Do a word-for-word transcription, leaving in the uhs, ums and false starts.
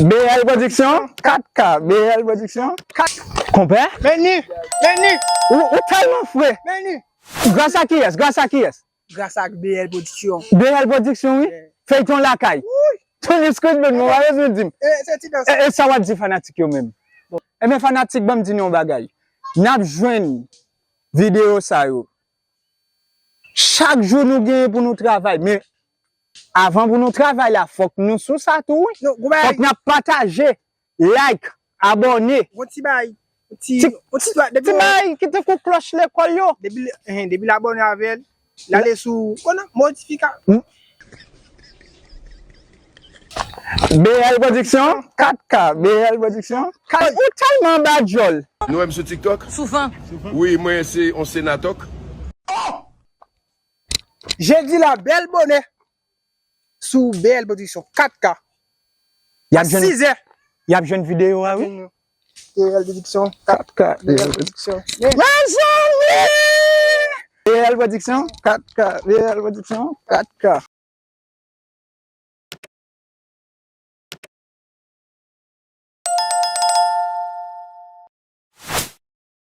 B L Production, kat K, B L Production, kat K. Konpè, Meni! Meni! Ou, ou tèlman fre. Meni! Gras a kiyès? Gras a kiyès? Gras ak B L Production. B L Production, wi. Feyton lakay. Tony Scott, men mwen pa bezwen di m. E, se ti dans. E, e sa w ap di fanatik yo menm? Ebyen, fanatik, ban m di nou yon bagay. N ap jwenn videyo sa yo. Chak jou nou genyen pou nou travay, men avan pou nou travay la, fòk nou sou sa tou, wi. Non, gon bagay, Fòk n ap pataje, like, abòne. Gon ti bagay. Ti, Ti- gon ti bagay. Depi Ti bagay ki te kou klòch lekòl yo. Depi l, eh, depi l abòne avè l, l ale sou, konnen, modifika. B L Production, kat K, B L Production, kat K. Ou tèlman anba djòl. Nou wè m sou TikTok? Souvan. Wi, mwen se yon senatòk. Jedi la, bèl bonè. Sou B L Production, kat K. Y ap jwenn, Sizè. y ap jwenn videyo a, wi. B L Production, kat K, B L Production. Mezanmi! B L Production, kat K, B L Production, kat K.